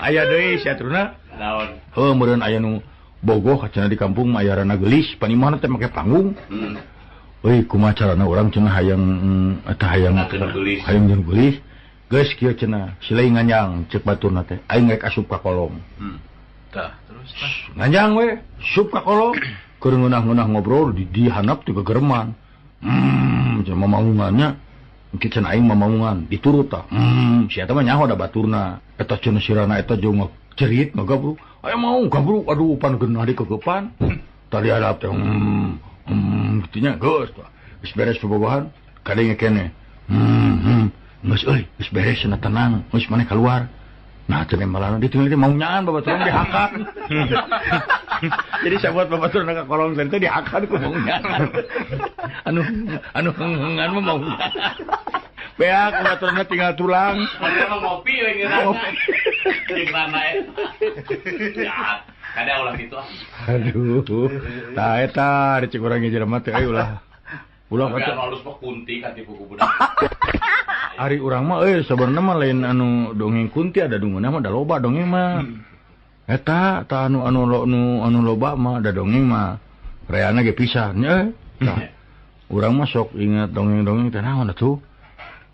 Aya deui sia truna. Naon? Heuh meureun aya nu bogoh cenah di kampung mah aya rana geulis, panimahna teh make panggung. Euy kumaha carana urang cenah hayang eta hayang hayang jeung geulis. Geus kieu cenah, silai nganjang cek baturna teh. Aing rek asup ka kolong. Tah, terus tah. Nganjang we, asup ka kolong. Keur ngeunah-ngeunah ngobrol di handap teh gegerman. Cenah mamaungannya. Engke cenah aing mamaungan, diturut tah. Si eta mah nyaho da baturna. Eta cenah sirana eta jeung cerit ngagabruk. Aya mau gabruk, aduh pan geunah dikegepan. Tadi hadap teh kitu nya geus tah. Geus beres bobogohan, kadenge keneh. Geus euy, geus beres cenah tenang, geus maneh kaluar. Nah, cenah malana ditinggal teh mau nyaan babaturan dihakan. Jadi sabuat babaturan ka kolong teh dihakan ku mau nyaan. Anu anu henghengan mah mau nyaan. Beak babaturanna tinggal tulang. Mana mah ngopi we ngeunahna. Jeung rana eta. Ya, kada ulah kitu ah. Aduh. Tah eta dicik urang jelema teh euy ulah. Ulah Tapi kata. anu halus mah kunti katipu ku budak. Ari urang mah euy sabenerna mah lain anu dongeng kunti ada dungeuna mah da loba dongeng mah. Eta tah anu anu anu anu loba mah da dongeng mah reana ge pisan nya euy. Tah. Urang mah sok ingat dongeng-dongeng teh naon atuh.